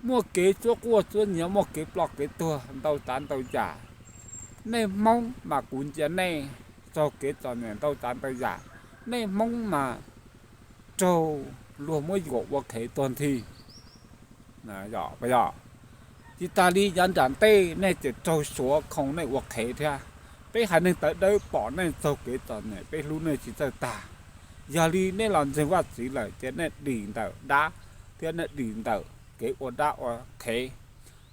muaj kev txhua quaj txhua nyiav, muaj kev ploj kev tuag ntau tsav ntau yam. Nej Hmoob mas kuv ntsia nej raug kev txom nyem ntau tsav ntau yam. Nej Hmoob mas raug luag muab yuam ua qhev tuag nthi. Yog, tsis tas li yav nram ntej nej tseem raug Suav khoo nej ua qhev thiab. Peb haiv neeg tawv dawb pom nej raug kev txom nyem, peb hlub nej tsis txawj tag. Yog li nej los ntseeg Vajtswv lawm ces nej dim ntawm dab thiab nej dim ntawm kev ua dab ua qhev,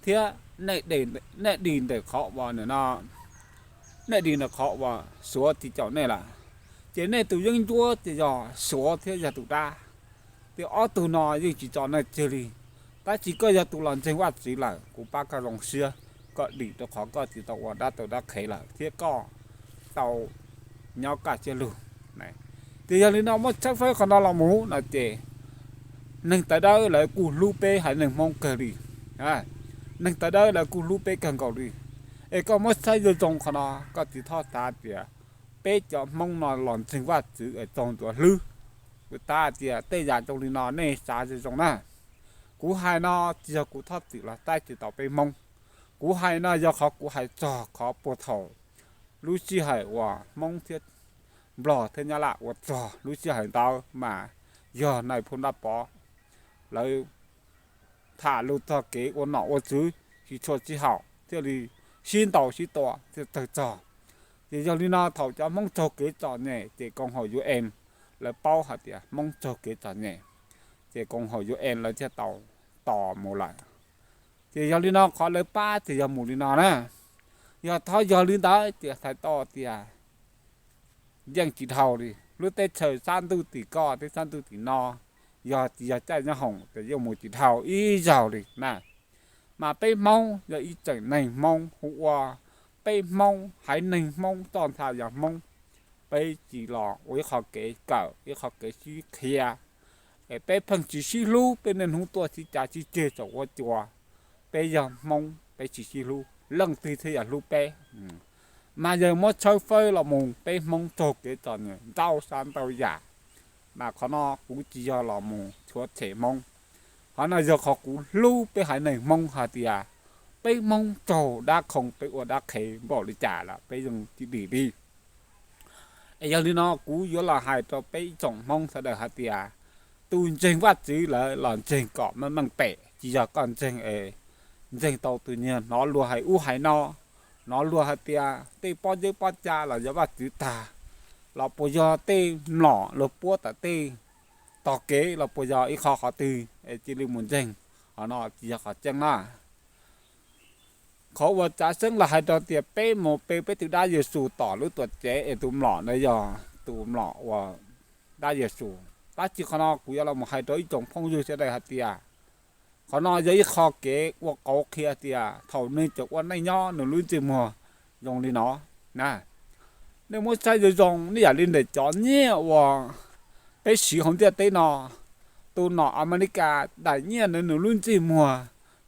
thiab nej dim ntawm qhov uas no, nej dim ntawm qhov uas Suav tsis caum nej lawm. Ces nej tus yeeb ncuab ces yog Suav thiab yog tus dab. Ces ob tug no yeej tsis tso nej tseg li. Tab sis koj yog tus los ntseeg Vajtswv lawm, kuv pab koj zoo siab, koj dim rau qhov koj tsis tau ua dab tau dab qhev lawm thiab koj tau nyob kaj siab lug. Ces yog li no muab tshawb fawb qhov no los mus no ces neeg tawv dawb lawv kuj hlub peb haiv neeg Hmoob kawg li. Neeg tawv dawb lawv kuj hlub peb kawg nkaus li. Es koj muab saib zoo zoo qhov no, koj tsis txhob xav tias peb cov Hmoob no los ntseeg Vajtswv es txaus ntxuav hlwb. Kuv xav tias tej yam zoo li no nej xav zoo zoo na. Kuv hais no tsis yog kuv txhob txwm los saib tsis taus peb Hmoob. Kuv hais no yog qhov kuv hais txog qhov puag thaum lub sij hawm uas Hmoob thiab Nplog thiab Nyab Laj ua txog lub sij hawm ntawd mas yog Nais Phoo Dab Pov lawv tham lus txog kev ua nom ua tswv tsis tshua sib haum thiaj li sib ntaus sib tua thiaj tawg txog. Ces yog li no thaum cov Hmoob raug kev txom nyem ces koom haum UN lawv paub hais tias Hmoob raug kev txom nyem, ces koom haum UN lawv thiaj tau tos mus lawm. Ces yog li no qhov lawv pab ces yog mus li no na. Yog thov yog li ntawd ces hais tau tias yeej tsis dhau li. Lub teb chaws sab ntuj tim koj thiab sab ntuj tim no, yog tsis yog caij nyob hoom ces yeej mus tsis dhau ib zaug li na. Mas peb Hmoob yog ib tseem neeg Hmoob hu ua peb Hmoob, haiv neeg Hmoob txoj ntxhais yog Hmoob, peb tsis los ua ib qho kev kawm, ib qho kev sib qhia, Es peb pheej tsis sib hlub, peb niaj hnub tuaj sib cav sib ceg tsaum huab cua. Peb yog Hmoob peb tsis sib hlub, leej twg thiaj yog hlub peb? Mas yog muab tshawb fawb los mus peb Hmoob raug kev txom nyem ntau sab ntau yam. Mas qhov no kuv tsis yog los mus tshuav tshem Hmoob, qhov no yog qhov kuv hlub peb haiv neeg Hmoob hais tias peb Hmoob raug dab qhoo peb ua dab qhev npaum li cas los peb yeej tsis dim li. Es yog li no kuv yuav los hais rau peb ib tsoom Hmoob sawv daws hais tias tus ntseeg Vajtswv lawm los ntseeg kom meej meej pem, tsis yog koj ntseeg es ntseeg tau tus nyuag hnov luag hais ub hais no, hnov luag hais tias tej pob zeb pob ca los yog Vajtswv tag, los puas yog tej mlom luag puab tom tej tog kev los puas yog ib qho qhov twg es cia li mus ntseeg? Qhov no tsis yog qhov tseeb na. Qhov uas tsav xeeb los hais rau tias peb mus pe peb tus dab Yexus tom lub tuam tsev es tus mlom ntawd yog tus mlom uas dab Yexus. Tab sis qhov no kuv yuav los mus hais rau ib tsoom phooj ywg sawv daws hais tias qhov no yog ib qho kev ua qauv qhia tias thaum nws tseem ua neej nyob nws lub ntsej muag zoo li no na. Nej muab saib zoo zoo, nej yam li ntawm cov nyiaj uas peb siv hauv ntiaj teb no, tus nom Amelikas daim nyiaj ntawd nws lub ntsej muag,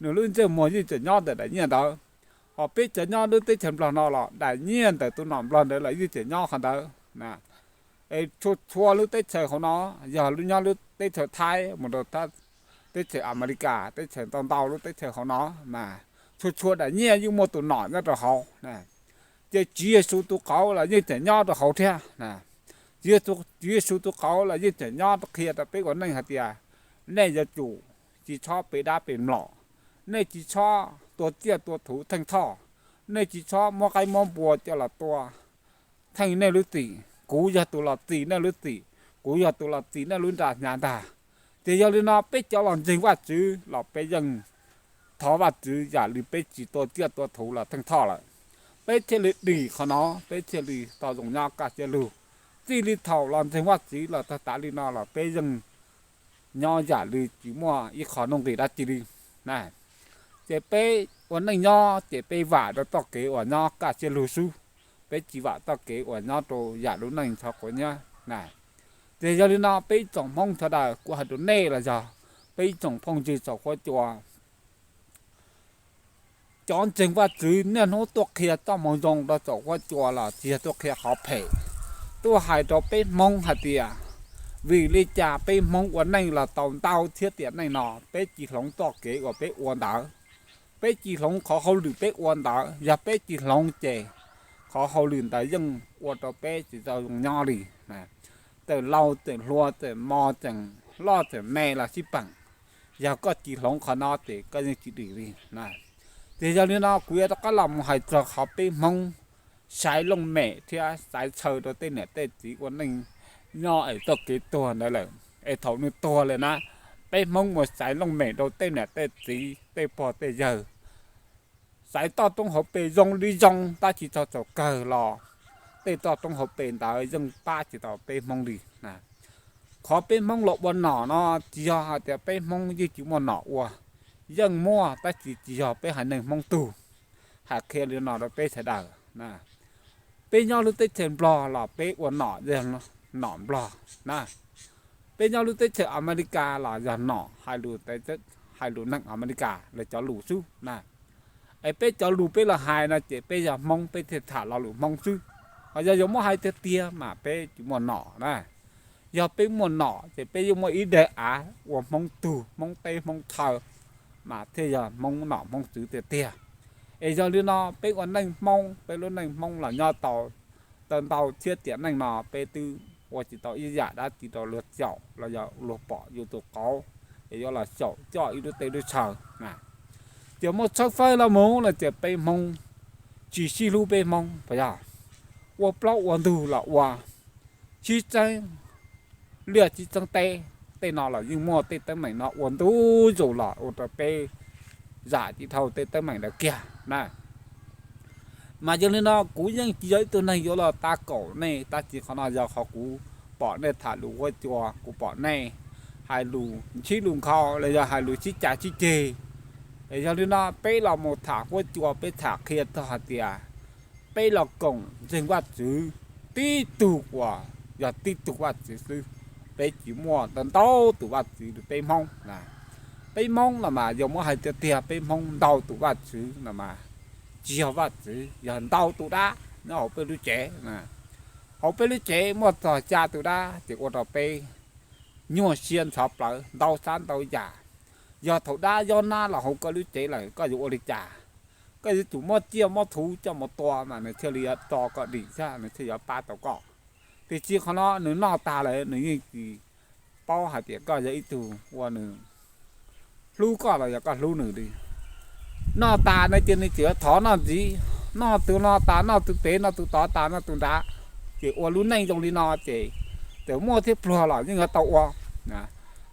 nws lub ntsej muag yeej tseem nyob ntawm daim nyiaj ntawd. Ho peb cov nyob lub teb chaws Nplog no los daim nyiaj ntawm tus nom Nplog ntawd los yeej tseem nyob qhov ntawd. Es txhua txhua lub teb chaws hauv no, yog lub nyob lub teb chaws Thaib mus rau teb chaws Amelikas, teb chaws ntau ntau lub teb chaws hauv no, mas txhua txhua daim nyiaj yeej muaj tus nom nyob rau hauv. Ces Tswv Yexus tus qauv los yeej tseem nyob rau hauv thiab. Tswv Yexus tus qauv los yeej tseem nyob qhia rau peb ua neej hais tias nej yuav tsum tsis txhob pe dab pe mlom, nej tsis txhob tua tsiaj tua thuv theej thoj, nej tsis txhob muab qaib muab npua coj los tua theej nej lub txim. Kuv yog tus los txim nej lub txim, kuv yog tus los txim nej lub nra hnyav ntag. Ces yog li no peb cov los ntseeg Vajtswv los peb yeej thov Vajtswv yam li peb tsis tua tsiaj tua thuv los theej thoj lawm, peb thiaj li dim qhov no, peb thiaj li tau zoo nyob kaj siab lug. Txij li thaum los ntseeg Vajtswv los tag tas li no los peb yeej nyob yam li tsis muaj ib qho nuj nqis dab tsi li. Ces peb ua neej nyob ces peb vam rau txoj kev uas nyob kaj siab lug xwb, peb tsis vam txoj kev uas nyob rau yam lub neej ntxhov quav nyab. Ces yog li no peb ib tsoom Hmoob sawv daws kuv hais rau nej los yog peb ib tsoom phooj ywg tsaum huab cua, cov ntseeg Vajtswv niaj hnub tuaj qhia txoj moo zoo rau tsaum huab cua los tsis yog tuaj qhia qhov phem, tuaj hais rau peb Hmoob hais tias vim li cas peb Hmoob ua neej los tau ntau txhiab tiam neej no peb tsis hloov txoj kev uas peb ua ntawd. Peb tsis hloov qhov hauj lwm peb ua ntawd, yog peb tsis hloov ces qhov hauj lwm ntawd yeej ua rau peb tsis tau zoo nyob li. Txawm laus txawm hluas txawm mos txawm loj txawm me los sib peem, yog koj tsis hloov qhov no ces koj yeej tsis dim li. Ces yog li no kuv yuav rov qab los mus hais txog qhov peb Hmoob xaiv looj mem thiab xaiv chaw rau tej niam tej txiv ua neej nyob es txoj kev tuag ntawd lawm. Es thaum nws tuag lawm na, peb Hmoob mus xaiv looj mem rau tej niam tej txiv tej pog tej yawg, xaiv toj roob hauv pes zoo li zoo tab sis txog thaum kawg los tej toj roob hauv pes ntawd yeej pab tsis tau peb Hmoob li. Qhov peb Hmoob los ua nom no tsis yog hais tias peb Hmoob yeej tsis muaj nom ua, yeej muaj tab sis tsis yog peb haiv neeg Hmoob tug. Hais qhia li no rau peb sawv daws, peb nyob lub teb chaws Nplog los peb ua nom yog nom Nplog na, peb nyob lub teb chaws Amelikas los yog nom hais lus, hais lus neeg Amelikas lawv cov lus xwb na. Es peb cov lus peb los hais no ces peb yog Hmoob peb thiaj tham lo lus Hmoob xwb. Ho yog yuav muab hais tiag tiag mas peb tsis muaj nom na. Yog peb muaj nom ces peb yeej muaj ib daim av ua Hmoob tug Hmoob teb Hmoob chaw, mas thiaj yog Hmoob nom Hmoob tswv tiag tiag. Es yog li no peb ua neej Hmoob, peb lub neej Hmoob los nyob tau tau ntau txhiab tiam neej no peb twb ua tsis tau ib yam dab tsi rau luag caum los yog luag pom yus tus qauv es yuav los xyaum coj ib lub teb lub chaw. Ces muab tshawb fawb los mus no ces peb Hmoob tsis sib hlub peb Hmoob puas yog? Ua plaub ua ntug los ua, sib txeeb liaj sib txeeb teb, tej no los yeej muaj tej teeb meem no ua ntu zus los ua rau peb zam tsis dhau tej teeb meem ntawd kiag na. Mas yog li no kuv yeej tsis yog ib tug neeg yuav los tab kaum nej, tab sis qhov no yog qhov kuv pom nej tham lus huab cua, kuv pom nej hais lus ntsib lus nkhaus los yog hais lus sib cav sib ceg. Yog li no peb los mus tham huab cua peb tham qhia txog hais tias peb los koom ntseeg Vajtswv, tib tug uas yog tib tug Vajtswv xwb, peb tsis muaj ntau ntau tus vaj tswv li peb Hmoob na. Peb Hmoob no mas yog muab hais tiag tiag peb Hmoob ntau tus vaj tswv no mas tsis yog vaj tswv, yog ntau tus dab nyob hauv peb lub tsev. Hauv peb lub tsev muaj txog xya tus dab ces ua rau peb nyuaj siab ntxhov plawv ntau sab ntau yam. Yog thaum dab yob nab los hauv koj lub tsev lawm koj yuav ua li cas? Koj yuav tsum muab tsiaj muab thuv coj mus tua mas nws thiaj li yuav tso koj dim thiab nws thiaj yuav pab tau koj. Tiam sis qhov no nws noj tas lawm nws yeej tsis paub hais tias koj yog ib tug uas nws hlub koj los yog koj hlub nws li. Noj tas no ces nws tseem yuav thov noj ntxiv, noj tus no tas noj tus pem, noj tus tod tas noj tus nrad, ces ua lub neej zoo li no ces txawm muaj thiab pluag los yeej yuav tau ua,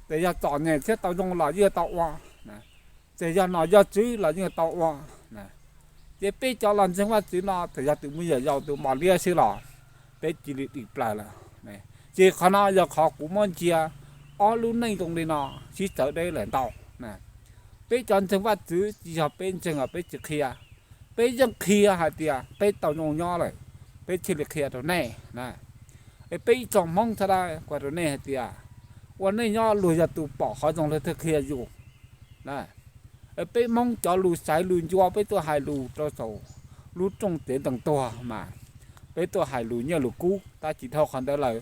txawm yog txom nyem thiab tau zoo los yeej yuav tau ua, txawm yog nom yog tswv los yeej yuav tau ua. Ces peb cov los ntseeg vaj tswv no txawm yog tus me nyuam yaus tus mos liab xwb los peb cia li dim plaws lawm. Ces qhov no yog qhov kuv muab ntsia ob lub neej zoo li no sib txawv deb lawm ntau. Peb cov ntseeg vaj tswv tsis yog peb ntseeg os peb tsis qhia, peb yeej qhia hais tias peb tau zoo nyob lawm, peb thiaj li qhia rau nej. Es peb ib tsoom Hmoob txhua tus kuv hais rau nej hais tias ua neej nyob luag yog tus pom qhov zoo luag thiaj qhia yus. Peb Hmoob cov lus xaiv lus ncua peb tuaj hais lus rau saum lub rooj tsev ntees tuag mas peb tuaj hais lus nyiaj lus kub, tab sis dhau qhov ntawd lawm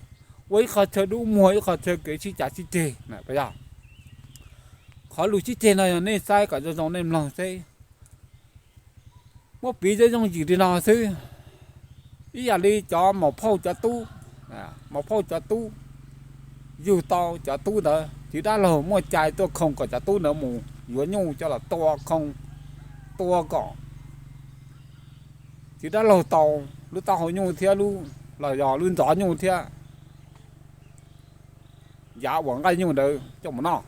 ua ib qho chaw dub muag ib qho chaw kev sib cav sib ceg na. Qhov lus sib ceg no yog nej saib kom zoo zoo nej mloog seb. Muab piv zoo zoo yim li no xwb, ib yam li cov maum phauj cov tub, maum phauj cov tub yug tau cov tub ntawd, txiv dab laug muaj cai tuaj khoo kom cov tub ntawd mus yuav nyuj coj los tua khoo, tua kom txiv dab laug tau lub taub hau nyuj thiab lub, los yog lub ntxov nyuj thiab yav uas nqaij nyuj ntawd coj mus noj.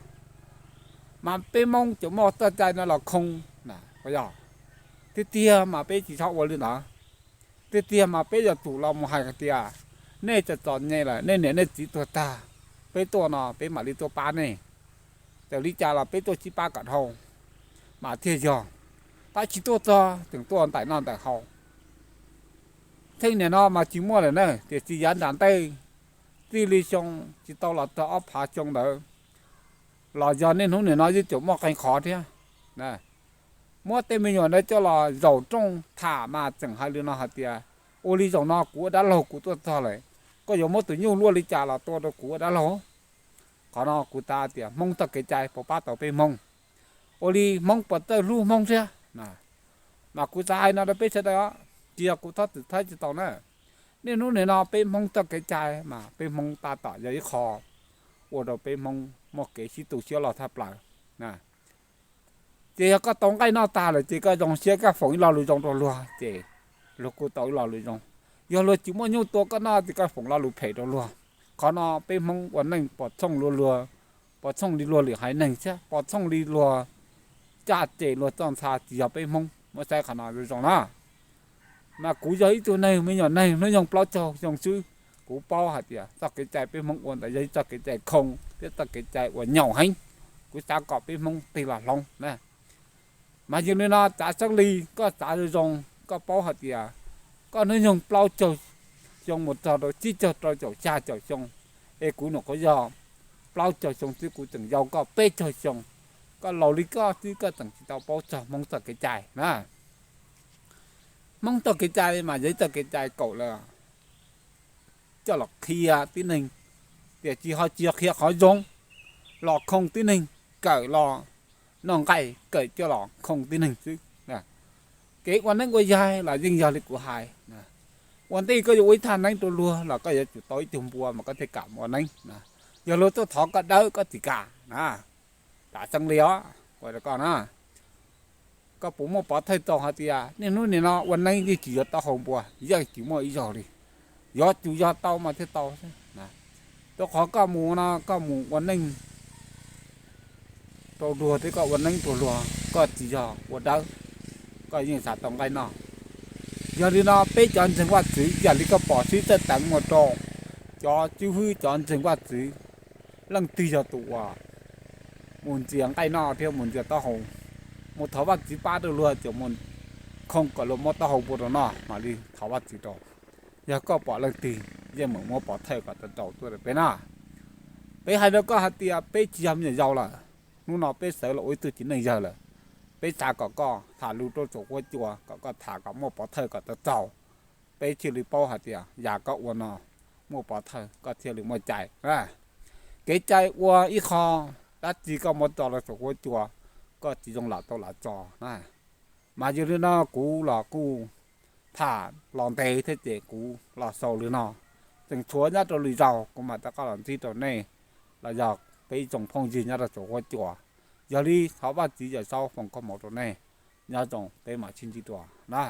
Mas peb Hmoob cov muaj txoj cai no los khoo, yog tiag tiag mas peb tsis txhob ua li ntawd. Tiag tiag mas peb yuav tsum los mus hais tias nej txom txom nyem lawm, nej niam nej txiv tuag tag, peb tuaj no peb mam li tuaj pab nej. Txawm li cas los peb tuaj sib pab kom dhau mas thiaj yog. Tab sis tuaj txog tseem tuaj ntaim noj ntaim haus. Theej niam no mas tsis muaj lawm na, tiam sis yav nram ntej txij li xyoo tsis tau los txog ob phav xyoo ntawd los yog niaj hnub nim no yeej tseem muaj qee qhov thiab. Muab tej me nyuam ntawd coj los zaum rooj tham mas tseem hais li no hais tias ua li zaum no kuv ua dab laug kuv tuaj txog lawm, koj yuav muab tus nyuj luaj li cas los tua rau kuv ua dab laug. Qhov no kuv xav tias Hmoob txoj kev cai puas pab tau peb Hmoob, ua li Hmoob puas txawj hlub Hmoob thiab. Mas kuv xav hais no rau peb sawv daws, tsis yog kuv Thoj Txwm Thaib tsis tau na. Niaj hnub nim no peb Hmoob txoj kev cai mas peb Hmoob tab tom yog ib qho ua rau peb Hmoob muaj kev sib tu siab loj tshaj plaws. Ces yog koj tau nqaij noj tag lawm ces koj zoo siab koj foom ib lo lus zoo rau luag ces luag kuj tau ib lo lus zoo. Yog luag tsis muaj nyuj tua koj noj ces koj foom lo lus phem rau luag. Qhov no peb Hmoob ua neej pom txhooj luag, pom txhooj li luag lwm haiv neeg thiab pom txhooj li luag caj ces luag txoj ntxha, tsis yog peb Hmoob. Muab saib qhov no zoo zoo na. Mas kuv yog ib tug neeg me nyuam neeg hnub nyoog plaub caug xyoo xwb, kuv paub hais tias txoj kev cai peb Hmoob ua ntawd yog ib txoj kev cai khoo thiab txoj kev cai uas nyaum heev. Kuv xav kom peb Hmoob tig los hloov na. Mas yog li no txav Xeeb Lis, koj xav zoo zoo, koj paub hais tias koj hnub nyoog plaub caug xyoo mus txog rau tsib caug rau caum xya caum xyoo, es kuv nyuam qhuav yog plaub caug xyoo xwb kuv tseem yau koj peb caug xyoo. Koj laus li koj xwb koj tseem tsis tau paub txog Hmoob txoj kev cai na. Hmoob txoj kev cai mas yog ib txoj kev cai kaum lawm coj los qhia tib neeg, tiam sis ho tsis yog qhia qhov zoo, los khoo tib neeg, kawm los noj nqaij, kawm coj los khoo tib neeg xwb. Kev ua neeb ua yaig los yeej yog li kuv hais, ua ntej koj yuav ua ib thaj neeb rau luag los koj yuav tsum tau ib tug npua mas koj thiaj kam ua neeb. Yog luag tuaj thov koj dawb koj tsis kam na, txav Xeeb Lis os, ua rau koj na. Koj puas muaj pov thawj txaus hais tias niaj hnub nim no ua neeb yeej tsis yuav taub hau npua, yeej tsis muaj ib zaug li, yuav tsum yog tau mas thiaj tau xwb. Rau qhov koj mus no koj mus ua neej rau luag thiab koj ua neeb rau luag, koj tsis yog ua dawb, koj yeej xav tau nqaij noj. Yog li no peb cov ntseeg Vaj Tswv ib yam li koj pom sib txawj teev mus rau cov tswv hwb cov ntseeg Vaj Tswv, leej twg yog tus uas mus ntxias nqaij noj thiab mus ntxias taub hau, mus thov Vaj Tswv pab rau luag ces mus khoo kom luag muab taub hau npua rau noj mam li thov Vaj Tswv rau. Yog koj pom leej twg yeej meem muab pov thawj kom tau rau tuaj rau peb na. Peb hais rau koj hais tias peb tsis yog me nyuam yaus lawm, hnub no peb sawv los ua ib tug txiv neej yawg lawm. Peb xav kom koj tham lus rau saum huab cua, kom koj tham kom muaj pov thawj kom tau txaus. Peb thiaj li paub hais tias yam koj ua no muaj pov thawj, koj thiaj li muaj cai. Kev cai ua ib qho, dab tsi koj muab tso los saum huab cua, koj tsis zoo lam tau lam tso na. Mas yog li no kuv los kuj tham los ntev thiab ces kuv los xaus li no. Tseem tshuav nyob rau lwm zaus kuv mam rov qab los ntsib rau nej, los yog peb ib tsoom phooj ywg nyob rau saum huab cua. Yog li thov Vajtswv Yawm Saub foom koob hmoov rau nej, nyob zoo peb mam sib ntsib dua na.